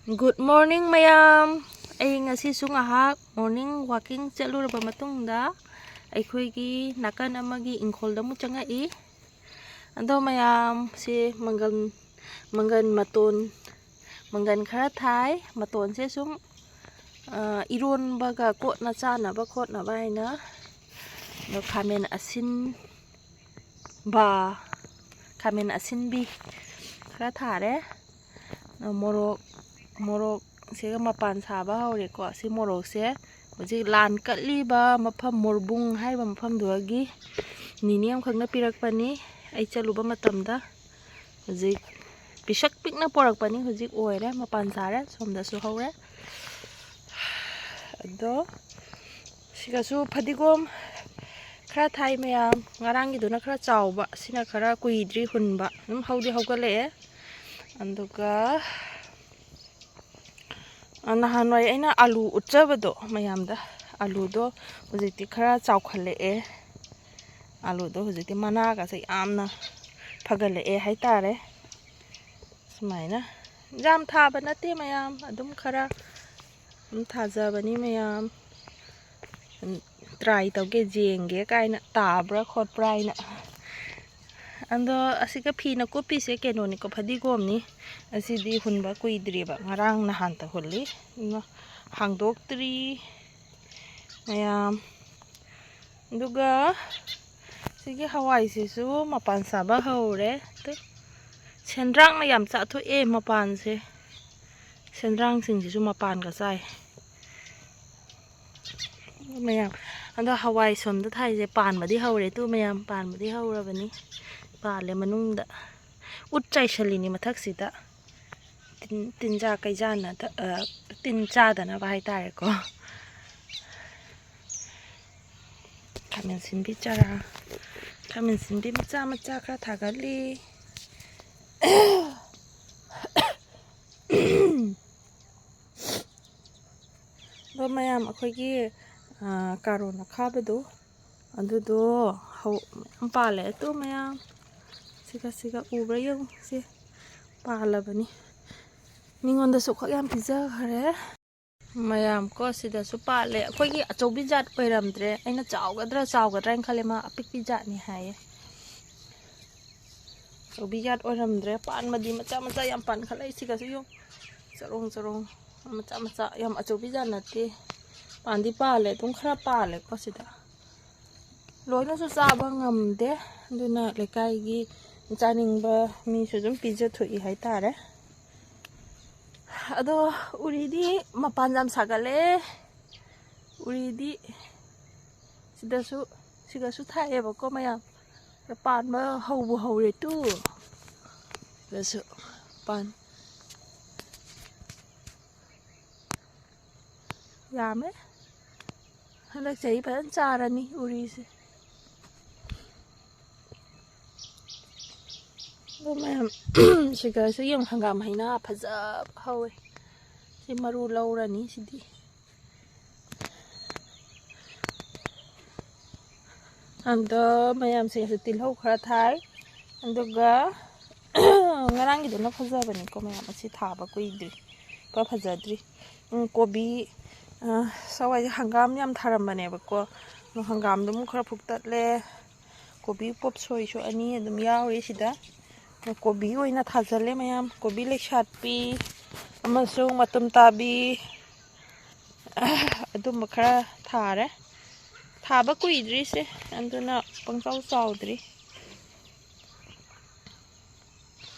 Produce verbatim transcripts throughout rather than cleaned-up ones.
Good morning, ꯃꯌꯥꯝ꯫ ꯑꯩ ꯉꯁꯤꯁꯨ ꯉꯥꯏꯍꯥꯛ morning walking ꯆꯠꯂꯨꯔꯕ ꯃꯇꯨꯡꯗ, ꯑꯩꯈꯣꯏꯒꯤ ꯅꯥꯀꯟ ꯑꯃꯒꯤ ꯏꯪꯈꯣꯜꯗ ꯑꯃꯨꯛ ꯆꯪꯉꯛꯏ꯫ ꯑꯗꯣ, ꯃꯌꯥꯝ, ꯁꯤ ꯃꯪꯒꯟ, ꯃꯪꯒꯟ ꯃꯇꯣꯟ, ꯃꯪꯒꯟ ꯈꯔ ꯊꯥꯏ꯫ ꯃꯇꯣꯟꯁꯦ ꯁꯨꯝ, ꯑ, ꯏꯔꯣꯟꯕꯒ ꯀꯣꯠꯅ ꯆꯥꯅꯕ ꯈꯣꯠꯅꯕ ꯍꯥꯏꯅ꯫ ꯑꯗꯣ, ꯈꯥꯃꯦꯟ ꯑꯁꯤꯟꯕ, ꯈꯥꯃꯦꯟ ꯑꯁꯤꯟꯕꯤ ꯈꯔ ꯊꯥꯔꯦ꯫ ꯃꯣꯔꯣꯛ, ꯃꯣꯔꯣꯛꯁꯤꯒ ꯃꯄꯥꯟ ꯁꯥꯕ ꯍꯧꯔꯦꯀꯣ꯫ ꯁꯤ ꯃꯣꯔꯣꯛꯁꯦ ꯍꯧꯖꯤꯛ ꯂꯥꯟ ꯀꯠꯂꯤꯕ ꯃꯐꯝ, ꯃꯣꯔꯕꯨꯡ ꯍꯥꯏꯔꯤꯕ ꯃꯐꯝꯗꯨꯗꯒꯤ ꯅꯤꯅꯦ ꯑꯃꯈꯛꯅ ꯄꯤꯔꯛꯄꯅꯤ꯫ ꯑꯩ ꯆꯠꯂꯨꯕ ꯃꯇꯝꯗ ꯍꯧꯖꯤꯛ ꯄꯤꯁꯛ ꯄꯤꯛꯅ ꯄꯣꯔꯛꯄꯅꯤ꯫ ꯍꯧꯖꯤꯛ ꯑꯣꯏꯔꯦ, ꯃꯄꯥꯟ ꯁꯥꯔꯦ, ꯁꯣꯝꯗꯁꯨ ꯍꯧꯔꯦ꯫ ꯑꯗꯣ ꯁꯤꯒꯁꯨ ꯐꯗꯤꯒꯣꯝ ꯈꯔ ꯊꯥꯏ, ꯃꯌꯥꯝ꯫ ꯉꯔꯥꯡꯒꯤꯗꯨꯅ ꯈꯔ ꯆꯥꯎꯕ, ꯁꯤꯅ ꯈꯔ ꯀꯨꯏꯗ꯭ꯔꯤ ꯍꯨꯟꯕ, ꯑꯗꯨꯝ ꯍꯧꯗꯤ ꯍꯧꯒꯠꯂꯛꯑꯦ꯫ ꯑꯗꯨꯒ ꯑ, ꯅꯍꯥꯟꯋꯥꯏ ꯑꯩꯅ ꯑꯂꯨ ꯎꯠꯆꯕꯗꯣ ꯃꯌꯥꯝꯗ, ꯑꯂꯨꯗꯣ ꯍꯧꯖꯤꯛꯇꯤ ꯈꯔ ꯆꯥꯎꯈꯠꯂꯛꯑꯦ꯫ ꯑꯂꯨꯗꯣ ꯍꯧꯖꯤꯛꯇꯤ ꯃꯅꯥꯒꯁꯦ ꯌꯥꯝꯅ ꯐꯒꯠꯂꯛꯑꯦ ꯍꯥꯏꯇꯥꯔꯦ꯫ ꯁꯨꯃꯥꯏꯅ ꯌꯥꯝ ꯊꯥꯕ ꯅꯠꯇꯦ, ꯃꯌꯥꯝ, ꯑꯗꯨꯝ ꯈꯔ ꯑꯗꯨꯝ ꯊꯥꯖꯕꯅꯤ, ꯃꯌꯥꯝ꯫ ꯇ꯭ꯔꯥꯏ ꯇꯧꯒꯦ, ꯌꯦꯡꯒꯦ ꯀꯥꯏꯅ, ꯇꯥꯕ꯭ꯔꯥ ꯈꯣꯠꯄ꯭ꯔꯥ ꯍꯥꯏꯅ꯫ ꯑꯗꯣ ꯑꯁꯤꯒ ꯐꯤꯅ ꯀꯨꯞꯄꯤꯁꯦ ꯀꯩꯅꯣꯅꯤꯀꯣ, ꯐꯗꯤꯒꯣꯝꯅꯤ꯫ ꯑꯁꯤꯗꯤ ꯍꯨꯟꯕ ꯀꯨꯏꯗ꯭ꯔꯤꯕ, ꯉꯔꯥꯡ ꯅꯍꯥꯟꯇ ꯍꯨꯜꯂꯤ꯫ ꯑꯗꯨꯅ ꯍꯥꯡꯗꯣꯛꯇ꯭ꯔꯤ, ꯃꯌꯥꯝ꯫ ꯑꯗꯨꯒ ꯁꯤꯒꯤ ꯍꯋꯥꯏꯁꯤꯁꯨ ꯃꯄꯥꯟ ꯁꯥꯕ ꯍꯧꯔꯦ꯫ ꯇꯨ, ꯁꯦꯟꯗ꯭ꯔꯥꯡꯅ ꯌꯥꯝ ꯆꯥꯊꯣꯛꯑꯦ ꯃꯄꯥꯟꯁꯦ꯫ ꯁꯦꯟꯗ꯭ꯔꯥꯡꯁꯤꯡꯁꯤꯁꯨ ꯃꯄꯥꯟꯒ ꯆꯥꯏ꯫ ꯃꯌꯥꯝ, ꯑꯗꯣ ꯍꯋꯥꯏ ꯁꯣꯝꯗ ꯊꯥꯏꯁꯦ ꯄꯥꯟꯕꯗꯤ ꯍꯧꯔꯦ꯫ ꯇꯨ, ꯃꯌꯥꯝ, ꯄꯥꯟꯕꯗꯤ ꯍꯧꯔꯕꯅꯤ꯫ ꯄꯥꯜꯂꯦ ꯃꯅꯨꯡꯗ꯫ ꯎꯠ ꯆꯥꯏꯁꯜꯂꯤꯅꯤ ꯃꯊꯛꯁꯤꯗ꯫ ꯇꯤꯟ-, ꯇꯤꯟꯖꯥ ꯀꯩꯖꯥꯟꯅꯗ-, ꯑ, ꯇꯤꯟ ꯆꯥꯗꯅꯕ ꯍꯥꯏꯇꯥꯔꯦꯀꯣ꯫ ꯈꯥꯃꯦꯟ ꯁꯤꯟꯕꯤ ꯆꯥꯔꯥ, ꯈꯥꯃꯦꯟ ꯁꯤꯟꯕꯤ ꯃꯆꯥ ꯃꯆꯥ ꯈꯔ ꯊꯥꯒꯠꯂꯤ꯫ ꯑꯗꯣ ꯃꯌꯥꯝ, ꯑꯩꯈꯣꯏꯒꯤ, ꯑ, ꯀꯥꯔꯣꯟ ꯑꯈꯥꯕꯗꯣ, ꯑꯗꯨꯗꯣ ꯍꯧ-, ꯃꯌꯥꯝ ꯄꯥꯜꯂꯦ꯫ ꯑꯗꯣ ꯃꯌꯥꯝ, ꯁꯤꯒ, ꯁꯤꯒ ꯎꯕ꯭ꯔꯥ ꯌꯦꯡꯉꯨ, ꯁꯤ ꯄꯥꯜꯂꯕꯅꯤ꯫ ꯃꯤꯉꯣꯟꯗꯁꯨ ꯈꯛ ꯌꯥꯝ ꯄꯤꯖꯈ꯭ꯔꯦ꯫ ꯃꯌꯥꯝ ꯀꯣ, ꯁꯤꯗꯁꯨ ꯄꯥꯜꯂꯦ꯫ ꯑꯩꯈꯣꯏꯒꯤ ꯑꯆꯧꯕꯤ ꯖꯥꯠ ꯑꯣꯏꯔꯝꯗ꯭ꯔꯦ꯫ ꯑꯩꯅ ꯆꯥꯎꯒꯗ꯭ꯔꯥ ꯆꯥꯎꯒꯗ꯭ꯔꯥ ꯍꯥꯏꯅ ꯈꯜꯂꯦ꯫ ꯃꯥ ꯑꯄꯤꯛꯄꯤ ꯖꯥꯠꯅꯤ ꯍꯥꯏꯌꯦ꯫ ꯑꯆꯧꯕꯤ ꯖꯥꯠ ꯑꯣꯏꯔꯝꯗ꯭ꯔꯦ꯫ ꯄꯥꯟꯕꯗꯤ ꯃꯆꯥ ꯃꯆꯥ ꯌꯥꯝ ꯄꯥꯟꯈꯠꯂꯛꯏ꯫ ꯁꯤꯒꯁꯨ ꯌꯦꯡꯉꯨ, ꯆꯔꯣꯡ ꯆꯔꯣꯡ ꯃꯆꯥ ꯃꯆꯥ, ꯌꯥꯝ ꯑꯆꯧꯕꯤ ꯖꯥꯠ ꯅꯠꯇꯦ꯫ ꯄꯥꯟꯗꯤ ꯄꯥꯜꯂꯦ, ꯑꯗꯨꯝ ꯈꯔ ꯄꯥꯜꯂꯦꯀꯣ ꯁꯤꯗ꯫ ꯂꯣꯏꯅꯁꯨ ꯆꯥꯕ ꯉꯝꯗꯦ, ꯑꯗꯨꯅ ꯂꯩꯀꯥꯏꯒꯤ ꯆꯥꯅꯤꯡꯕ ꯃꯤꯁꯨ ꯑꯗꯨꯝ ꯄꯤꯖꯊꯣꯛꯏ ꯍꯥꯏꯇꯥꯔꯦ꯫ ꯑꯗꯣ ꯎꯔꯤꯗꯤ ꯃꯄꯥꯟ ꯌꯥꯝ ꯁꯥꯒꯠꯂꯦ꯫ ꯎꯔꯤꯗꯤ ꯁꯤꯗꯁꯨ, ꯁꯤꯒꯁꯨ ꯊꯥꯏꯌꯦꯕꯀꯣ ꯃꯌꯥꯝ꯫ ꯄꯥꯟꯕ ꯍꯧꯕꯨ ꯍꯧꯔꯦ ꯇꯨ꯫ ꯁꯤꯗꯁꯨ ꯄꯥꯟ ꯌꯥꯝꯃꯦ꯫ ꯍꯟꯗꯛ ꯆꯍꯤ ꯐꯖꯅ ꯆꯥꯔꯅꯤ ꯎꯔꯤꯁꯦ꯫ ꯑꯗꯣ ꯃꯌꯥꯝ, ꯁꯤꯒꯁꯨ ꯌꯦꯡꯉꯨ, ꯍꯪꯒꯥꯝ ꯍꯩꯅꯥ ꯐꯖꯕ ꯍꯧꯋꯦ꯫ ꯁꯤ ꯃꯔꯨ ꯂꯧꯔꯅꯤ ꯁꯤꯗꯤ꯫ ꯑꯗꯣ ꯃꯌꯥꯝꯁꯦ ꯇꯤꯜꯍꯧ ꯈꯔ ꯊꯥꯏ꯫ ꯑꯗꯨꯒ ꯉꯔꯥꯡꯒꯤꯗꯨꯅ ꯐꯖꯕꯅꯤꯀꯣ ꯃꯌꯥꯝ, ꯑꯁꯤ ꯊꯥꯕ ꯀꯨꯏꯗ꯭ꯔꯤ, ꯏꯐ ꯐꯖꯗ꯭ꯔꯤ꯫ ꯎꯝ, ꯀꯣꯕꯤ, ꯑ, ꯁꯋꯥꯏꯁꯦ ꯍꯪꯒꯥꯝ ꯌꯥꯝ ꯊꯥꯔꯝꯕꯅꯦꯕꯀꯣ, ꯑꯗꯣ ꯍꯪꯒꯥꯝꯗꯨ ꯑꯃꯨꯛ ꯈꯔ ꯐꯨꯛꯇꯠꯂꯦ꯫ ꯀꯣꯕꯤ ꯄꯣꯞ ꯁꯣꯏꯁꯨ ꯑꯅꯤ ꯑꯗꯨꯝ ꯌꯥꯎꯔꯤ ꯁꯤꯗ꯫ ꯑꯗꯣ ꯀꯣꯕꯤ ꯑꯣꯏꯅ ꯊꯥꯖꯜꯂꯦ ꯃꯌꯥꯝ, ꯀꯣꯕꯤ ꯂꯩꯁꯥꯠꯄꯤ ꯑꯃꯁꯨꯡ ꯃꯇꯨꯝ ꯇꯥꯕꯤ, ꯑꯗꯨꯝꯕ ꯈꯔ ꯊꯥꯔꯦ꯫ ꯊꯥꯕ ꯀꯨꯏꯗ꯭ꯔꯤꯁꯦ, ꯑꯗꯨꯅ ꯄꯪꯆꯥꯎ ꯆꯥꯎꯗ꯭ꯔꯤ꯫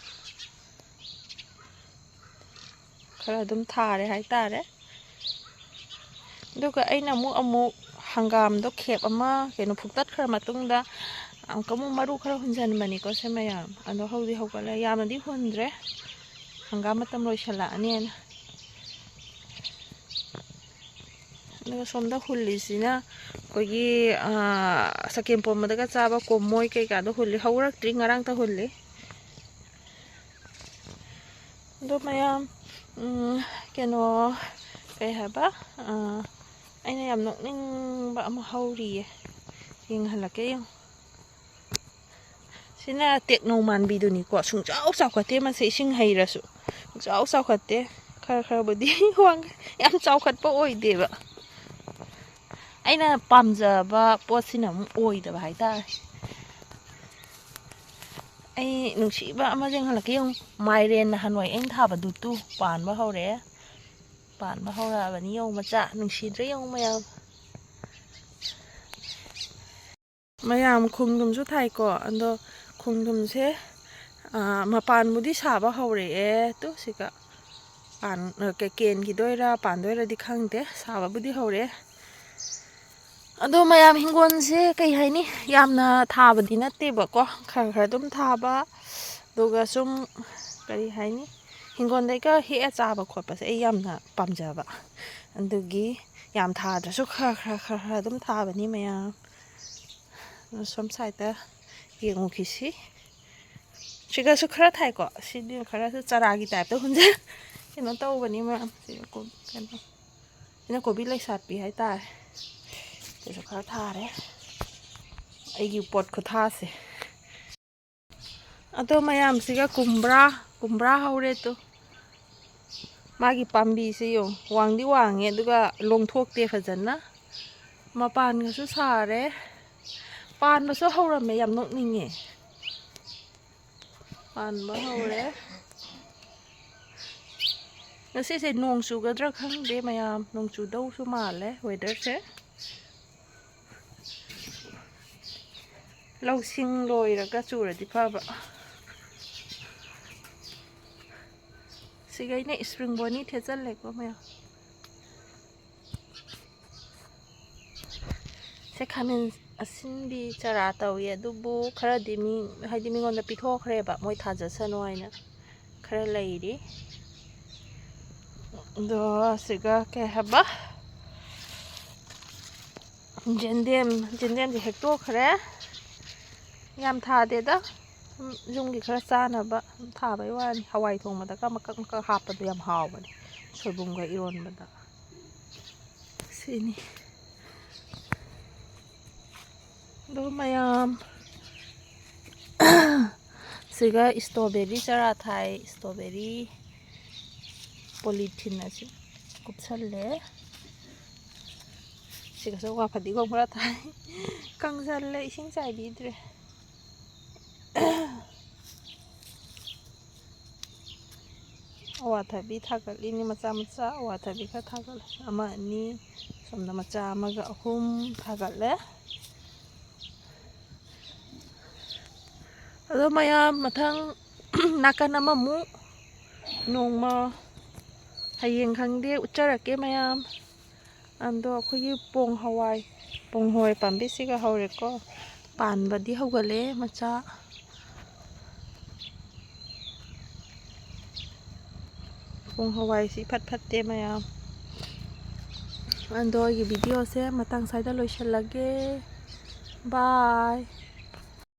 ꯈꯔ ꯑꯗꯨꯝ ꯊꯥꯔꯦ ꯍꯥꯏꯇꯥꯔꯦ꯫ ꯑꯗꯨꯒ ꯑꯩꯅ ꯑꯃꯨꯛ, ꯑꯃꯨꯛ ꯍꯪꯒꯥꯝꯗꯣ ꯈꯦꯞ ꯑꯃ ꯀꯩꯅꯣ ꯐꯨꯛꯇꯠꯈ꯭ꯔ ꯃꯇꯨꯡꯗ ꯑꯃꯨꯛꯀ ꯑꯃꯨꯛ ꯃꯔꯨ ꯈꯔ ꯍꯨꯟꯖꯟꯕꯅꯤꯀꯣ ꯁꯦ ꯃꯌꯥꯝ꯫ ꯑꯗꯣ ꯍꯧꯗꯤ ꯍꯧꯒꯠꯂꯦ, ꯌꯥꯝꯅꯗꯤ ꯍꯨꯟꯗ꯭ꯔꯦ꯫ ꯍꯪꯒꯥꯝ ꯃꯇꯝ ꯂꯣꯏꯁꯜꯂꯛꯑꯅꯦꯅ꯫ ꯑꯗꯨꯒ ꯁꯣꯝꯗ ꯍꯨꯜꯂꯤꯁꯤꯅ ꯑꯩꯈꯣꯏꯒꯤ, ꯑꯥ, ꯆꯒꯦꯝ ꯄꯣꯝꯕꯗꯒ ꯆꯥꯕ ꯀꯣꯝꯃꯣꯏ ꯀꯩꯀꯥꯗꯣ ꯍꯨꯜꯂꯤ, ꯍꯧꯔꯛꯇ꯭ꯔꯤ, ꯉꯔꯥꯡꯇ ꯍꯨꯜꯂꯤ꯫ ꯑꯗꯣ ꯃꯌꯥꯝ, ꯎꯝ, ꯀꯩꯅꯣ, ꯀꯩ ꯍꯥꯏꯕ, ꯑꯥ, ꯑꯩꯅ ꯌꯥꯝ ꯅꯣꯛꯅꯤꯡꯕ ꯑꯃ ꯍꯧꯔꯤꯌꯦ, ꯌꯦꯡꯍꯜꯂꯛꯀꯦ ꯌꯦꯡꯉꯨ꯫ ꯁꯤꯅ ꯇꯦꯛꯅꯧ ꯃꯥꯟꯕꯤꯗꯨꯅꯤꯀꯣ꯫ ꯁꯨꯡꯆꯥꯎ ꯆꯥꯎꯈꯠꯇꯦ ꯃꯁꯦ, ꯏꯁꯤꯡ ꯍꯩꯔꯁꯨ꯫ ꯆꯥꯎ ꯆꯥꯎꯈꯠꯇꯦ꯫ ꯈꯔ ꯈꯔꯕꯨꯗꯤ ꯋꯥꯡ-, ꯌꯥꯝ ꯆꯥꯎꯈꯠꯄ ꯑꯣꯏꯗꯦꯕ꯫ ꯑꯩꯅ ꯄꯥꯝꯖꯕ ꯄꯣꯠꯁꯤꯅ ꯑꯃꯨꯛ ꯑꯣꯏꯗꯕ ꯍꯥꯏꯇꯥꯔꯦ꯫ ꯑꯩ ꯅꯨꯡꯁꯤꯕ ꯑꯃ ꯌꯦꯡꯍꯜꯂꯛꯀꯦ ꯌꯦꯡꯉꯨ꯫ ꯃꯥꯏꯔꯦꯟ ꯅꯍꯥꯟꯋꯥꯏ ꯑꯩꯅ ꯊꯥꯕꯗꯨ ꯇꯨ ꯄꯥꯟꯕ ꯍꯧꯔꯛꯑꯦ꯫ ꯄꯥꯟꯕ ꯍꯧꯔꯛꯑꯕꯅꯤ ꯌꯦꯡꯉꯨ ꯃꯆꯥ꯫ ꯅꯨꯡꯁꯤꯗ꯭ꯔꯥ ꯌꯦꯡꯉꯨ ꯃꯌꯥꯝ꯫ ꯃꯌꯥꯝ ꯈꯣꯡꯗ꯭ꯔꯨꯝꯁꯨ ꯊꯥꯏꯀꯣ꯫ ꯑꯗꯣ ꯈꯣꯡꯗ꯭ꯔꯨꯝꯁꯦ, ꯑꯥ, ꯃꯄꯥꯟꯕꯨꯗꯤ ꯁꯥꯕ ꯍꯧꯔꯛꯑꯦ꯫ ꯇꯨ ꯁꯤꯒ ꯄꯥꯟ-, ꯑ, ꯀꯦ-, ꯀꯦꯟꯈꯤꯗꯣꯏꯔꯥ ꯄꯥꯟꯗꯣꯏꯔꯗꯤ ꯈꯪꯗꯦ꯫ ꯁꯥꯕꯕꯨꯗꯤ ꯍꯧꯔꯛꯑꯦ꯫ ꯑꯗꯣ ꯃꯌꯥꯝ ꯍꯤꯡꯒꯣꯜꯁꯦ ꯀꯩ ꯍꯥꯏꯅꯤ, ꯌꯥꯝꯅ ꯊꯥꯕꯗꯤ ꯅꯠꯇꯦꯕꯀꯣ, ꯈꯔ ꯈꯔ ꯑꯗꯨꯝ ꯊꯥꯕ꯫ ꯑꯗꯨꯒ ꯁꯨꯝ ꯀꯔꯤ ꯍꯥꯏꯅꯤ, ꯍꯤꯡꯒꯣꯜꯗꯩꯒ ꯍꯦꯛꯑ ꯆꯥꯕ ꯈꯣꯠꯄꯁꯦ ꯑꯩ ꯌꯥꯝꯅ ꯄꯥꯝꯖꯕ꯫ ꯑꯗꯨꯒꯤ ꯌꯥꯝ ꯊꯥꯗ꯭ꯔꯁꯨ ꯈꯔ ꯈꯔ ꯈꯔ ꯈꯔ ꯑꯗꯨꯝ ꯊꯥꯕꯅꯤ ꯃꯌꯥꯝ꯫ ꯑꯗꯣ ꯁꯣꯝ ꯁꯥꯏꯗꯇ ꯌꯦꯡꯉꯨꯈꯤꯁꯤ꯫ ꯁꯤꯒꯁꯨ ꯈꯔ ꯊꯥꯏꯀꯣ꯫ ꯁꯤꯗꯤ ꯈꯔꯁꯨ ꯆꯔꯥꯒꯤ ꯇꯥꯏꯞꯇ ꯍꯨꯟꯖ-, ꯀꯩꯅꯣ ꯇꯧꯕꯅꯤ ꯃꯌꯥꯝ꯫ ꯁꯤ ꯀꯣ-, ꯀꯩꯅꯣ, ꯁꯤꯅ ꯀꯣꯕꯤ ꯂꯩꯁꯥꯠꯄꯤ ꯍꯥꯏꯇꯥꯔꯦ꯫ ꯁꯤꯁꯨ ꯈꯔ ꯊꯥꯔꯦ꯫ ꯑꯩꯒꯤ ꯄꯣꯠ ꯈꯨꯊꯥꯁꯦ꯫ ꯑꯗꯣ ꯃꯌꯥꯝꯁꯤꯒ ꯀꯨꯝꯕ꯭ꯔꯥ, ꯀꯨꯝꯕ꯭ꯔꯥ ꯍꯧꯔꯦ ꯇꯨ꯫ ꯃꯥꯒꯤ ꯄꯥꯝꯕꯤꯁꯦ ꯌꯦꯡꯉꯨ, ꯋꯥꯡꯗꯤ ꯋꯥꯡꯉꯦ ꯑꯗꯨꯒ ꯂꯣꯡꯊꯣꯛꯇꯦ ꯐꯖꯅ꯫ ꯃꯄꯥꯟꯒꯁꯨ ꯁꯥꯔꯦ꯫ ꯄꯥꯟꯕꯁꯨ ꯍꯧꯔꯝꯃꯦ, ꯌꯥꯝ ꯅꯣꯛꯅꯤꯡꯉꯦ꯫ ꯄꯥꯟꯕ ꯍꯧꯔꯦ꯫ ꯉꯁꯤꯁꯦ ꯅꯣꯡ ꯆꯨꯒꯗ꯭ꯔꯥ ꯈꯪꯗꯦ ꯃꯌꯥꯝ, ꯅꯣꯡ ꯆꯨꯗꯧꯁꯨ ꯃꯥꯜꯂꯦ weatherꯁꯦ꯫ ꯂꯧꯁꯤꯡ ꯂꯣꯏꯔꯒ ꯆꯨꯔꯗꯤ ꯐꯕ꯫ ꯁꯤꯒꯩꯅ spring bonnet ꯊꯦꯠꯆꯜꯂꯦꯀꯣ ꯃꯌꯥꯝ꯫ ꯁꯦ ꯈꯥꯃꯦꯟ ꯑꯁꯤꯟꯕꯤ ꯆꯔꯥ ꯇꯧꯏ, ꯑꯗꯨꯕꯨ ꯈꯔꯗꯤ ꯃꯤ, ꯍꯥꯏꯗꯤ ꯃꯤꯉꯣꯟꯗ ꯄꯤꯊꯣꯛꯈ꯭ꯔꯦꯕ, ꯃꯣꯏ ꯊꯥꯖꯁꯅꯨ ꯍꯥꯏꯅ꯫ ꯈꯔ ꯂꯩꯔꯤ꯫ ꯑꯗꯣ ꯁꯤꯒ ꯀꯩ ꯍꯥꯏꯕ? ꯌꯦꯟꯗꯦꯝ, ꯌꯦꯟꯗꯦꯝꯁꯦ ꯍꯦꯛꯇꯣꯛꯈ꯭ꯔꯦ꯫ ꯌꯥꯝ ꯊꯥꯗꯦꯗ꯫ ꯁꯨꯝ ꯌꯨꯝꯒꯤ ꯈꯔ ꯆꯥꯅꯕ ꯁꯨꯝ ꯊꯥꯕꯩ ꯋꯥꯅꯤ꯫ ꯍꯋꯥꯏ ꯊꯣꯡꯕꯗꯒ ꯃꯀꯛ ꯃꯀꯛ ꯍꯥꯞꯄꯗꯣ ꯌꯥꯝ ꯍꯥꯎꯕꯅꯦ꯫ ꯁꯣꯏꯕꯨꯝꯒ ꯏꯔꯣꯟꯕꯗ꯫ ꯁꯤꯅꯤ꯫ ꯑꯗꯨ ꯃꯌꯥꯝ, ꯁꯤꯒ strawberry ꯆꯔꯥ ꯊꯥꯏ꯫ Strawberry, ꯄꯣꯂꯤꯊꯤꯟ ꯑꯁꯤ ꯀꯨꯞꯁꯜꯂꯦ꯫ ꯁꯤꯒꯁꯨ ꯑꯋꯥ ꯐꯗꯤꯒꯣꯝ ꯈꯔ ꯊꯥꯏ꯫ ꯀꯪꯁꯜꯂꯦ, ꯏꯁꯤꯡ ꯆꯥꯏꯕꯤꯗ꯭ꯔꯦ꯫ ꯑꯋꯥꯊꯕꯤ ꯊꯥꯒꯠꯂꯤꯅꯤ, ꯃꯆꯥ ꯃꯆꯥ ꯑꯋꯥꯊꯕꯤ ꯈꯔ ꯊꯥꯒꯠꯂꯦ꯫ ꯑꯃ, ꯑꯅꯤ, ꯁꯣꯝꯗ ꯃꯆꯥ ꯑꯃꯒ ꯑꯍꯨꯝ ꯊꯥꯒꯠꯂꯦ꯫ ꯑꯗꯣ ꯃꯌꯥꯝ, ꯃꯊꯪ ꯅꯥꯀꯟ ꯑꯃꯃꯨꯛ ꯅꯣꯡꯃ, ꯍꯌꯦꯡ ꯈꯪꯗꯦ, ꯎꯠꯆꯔꯛꯀꯦ ꯃꯌꯥꯝ꯫ ꯑꯗꯣ ꯑꯩꯈꯣꯏꯒꯤ ꯄꯣꯡ ꯍꯋꯥꯏ, ꯄꯣꯡ ꯍꯋꯥꯏ ꯄꯥꯝꯕꯤꯁꯤꯒ ꯍꯧꯔꯦꯀꯣ꯫ ꯄꯥꯟꯕꯗꯤ ꯍꯧꯒꯠꯂꯦ ꯃꯆꯥ꯫ ꯄꯣꯡ ꯍꯋꯥꯏꯁꯤ ꯏꯐꯠ ꯐꯠꯇꯦ ꯃꯌꯥꯝ꯫ ꯑꯗꯣ ꯑꯩꯒꯤ ꯚꯤꯗꯤꯑꯣꯁꯦ ꯃꯇꯥꯡ ꯁ꯭ꯋꯥꯏꯗ ꯂꯣꯏꯁꯤꯜꯂꯒꯦ꯫ ꯕꯥꯏ꯫